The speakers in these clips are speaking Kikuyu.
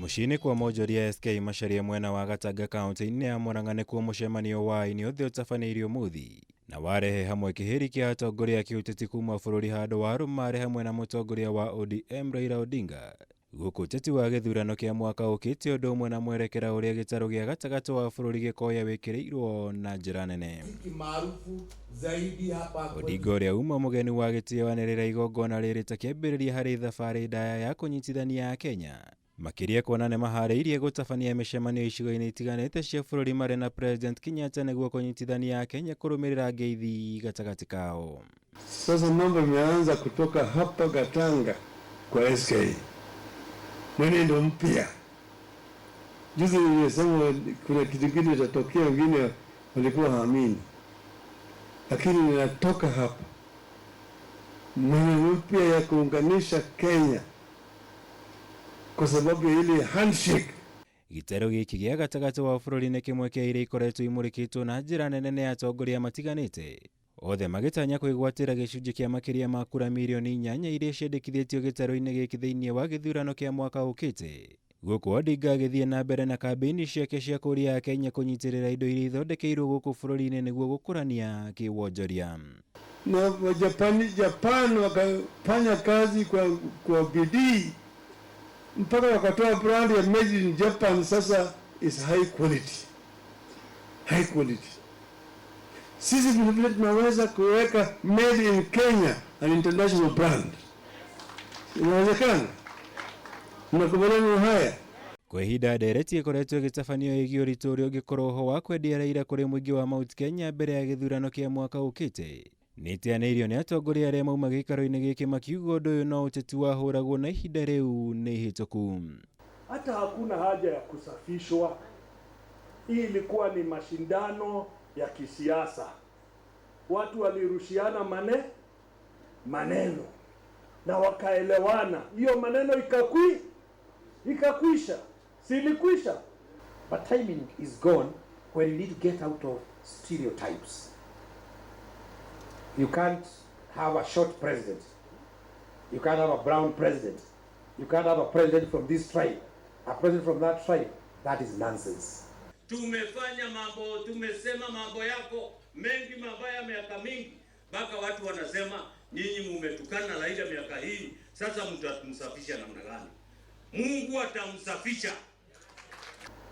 Mũciĩ-inĩ kwa mwonjoria SK Macharia mwena wa Gatanga kaunti-inĩ ya Murang'a nĩkuo mũcemanio wa aini othe ũtabanĩirio ũmũthĩ na warehe hamwe kĩhĩri kĩa atongoria a kĩũteti kuma bũrũri handũ wa Rũmare hamwe na mũtongoria wa ODM Raila Odinga. Gũkũ ũteti wa gĩthurano kĩa mwaka ũkĩte ũndũ ũmwe na mwerekera ũrĩa gĩtarũ gĩa gatagatĩ wa bũrũri gĩkoya wĩkĩrĩirwo na njĩra nene. Odinga ũrĩa uma mũgeni wa gĩtĩo anĩrĩra igongona rĩrĩ ta kĩambĩrĩria harĩ thabarĩ ndaya ya kũnyitithania Akenya makĩria kuona nĩ maharĩirie gũtabania mĩcemanio icigo-inĩ itiganĩte cia bũrũri marĩ na President Kenyatta nĩguo kũnyitithania Akenya kũrũmĩrĩra ngeithi gatagatĩ kao. Sasa mambo imeanza kutoka hapa Gatanga kwa SK, mwenendo mpya. Juzi nilisema kuna kitu kingine itatokea, wengine walikuwa haamini, lakini ninatoka hapa mwenendo mpya ya kuunganisha Kenya kwa sababu ya ile handshake. Gĩtarũ gĩkĩ gĩa gatagatĩ wa bũrũri nĩ kĩmwe kĩa iria ikoretwo imũrĩkĩtwo na njĩra nene nĩ atongoria matiganĩte othe magĩtanya kwĩgwatĩra gĩcunjĩ kĩa makĩria ma kura mirioni 8 iria ciandĩkithĩtio gĩtarũ-inĩ gĩkĩ thĩinĩ wa gĩthurano kĩa mwaka ũkĩte. Gũkũ Odinga agĩthiĩ na mbere na kambĩini ciake cia kũria Akenya kũnyitĩrĩra indo iria ithondekeirwo gũkũ bũrũri-inĩ nĩguo gũkũrania kĩwonjoria. Na Japan wakafanya kazi kwa bidii mpaka wakatoa brand ya made in Japan. Sasa is high quality. High quality. Sisi vile vile tunaweza kuweka made in Kenya an international brand. Inawezekana? Mnakubaliana na haya? Kwa ihinda ndereti ĩkoretwo ĩgĩtabanio ĩgiĩ ũritũ ũrĩa ũngĩkorwo ho wa kwendia Raila kũrĩ mũingĩ wa Mount Kenya mbere ya gĩthurano kĩa mwaka ũkĩte. Nĩĩteanĩirio nĩ atongoria arĩa mauma gĩikaro-inĩ gĩkĩ makiuga ũndũ ũyũ no ũteti wahũragwo na ihinda rĩu nĩ ihĩtũku. Hata hakuna haja ya kusafishwa. Hii ilikuwa ni mashindano ya kisiasa. Watu walirushiana maneno na wakaelewana. Hiyo maneno ikakwisha. Si ilikwisha? But timing is gone when you need to get out of stereotypes. You can't have a short president. You can't have a brown president. You can't have a president from this tribe, a president from that tribe. That is nonsense. Tumefanya mambo, tumesema mambo yako mengi mabaya miaka mingi, mpaka watu wanasema nyinyi mumetukana Raila miaka hii, sasa mtamsafisha namna gani? Mungu atamsafisha.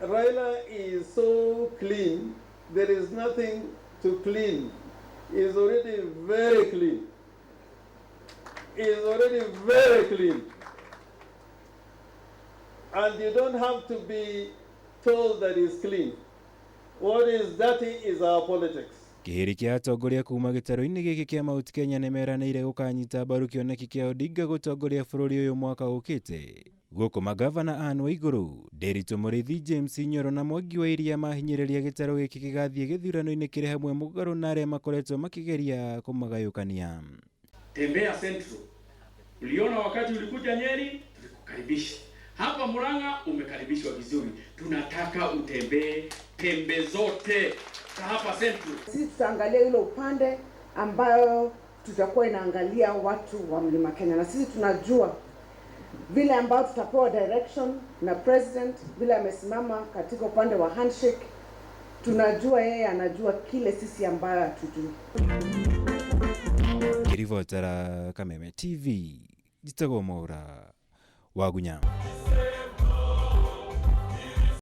Raila is so clean, there is nothing to clean. He is already very clean. He is already very clean. And you don't have to be told that he's clean. What is dirty is our politics. Kĩhĩri kĩa atongoria kuma gĩtarũ-inĩ gĩkĩ kĩa Mount Kenya nĩmeranĩire gũkanyita mbaru kĩoneki kĩa Odinga gũtongoria bũrũri ũyũ mwaka ũkĩte. Gũkũ magavana Anne Waigũrũ, Nderitu Mũrĩithi, James Nyoro na Mwangi wa Iria mahinyĩrĩria gĩtarũ gĩkĩ gĩgathiĩ gĩthurano-inĩ kĩrĩ hamwe mũgarũ na arĩa makoretwo makĩgeria kũmagayũkania. Tembea Central. Uliona wakati ulikuja Nyeri, tulikukaribisha. Hapa Murang'a umekaribishwa vizuri. Tunataka utembee pembe zote za hapa Central. Sisi tutaangalia ile upande ambayo tutakuwa inaangalia watu wa Mlima Kenya, na sisi tunajua vile ambao tutapewa direction na president, vile amesimama katika upande wa handshake, tunajua yeye anajua kile sisi ambayo hatujui. Kirivotera Kameme TV, Njĩtagwo Mwaura Wagunya.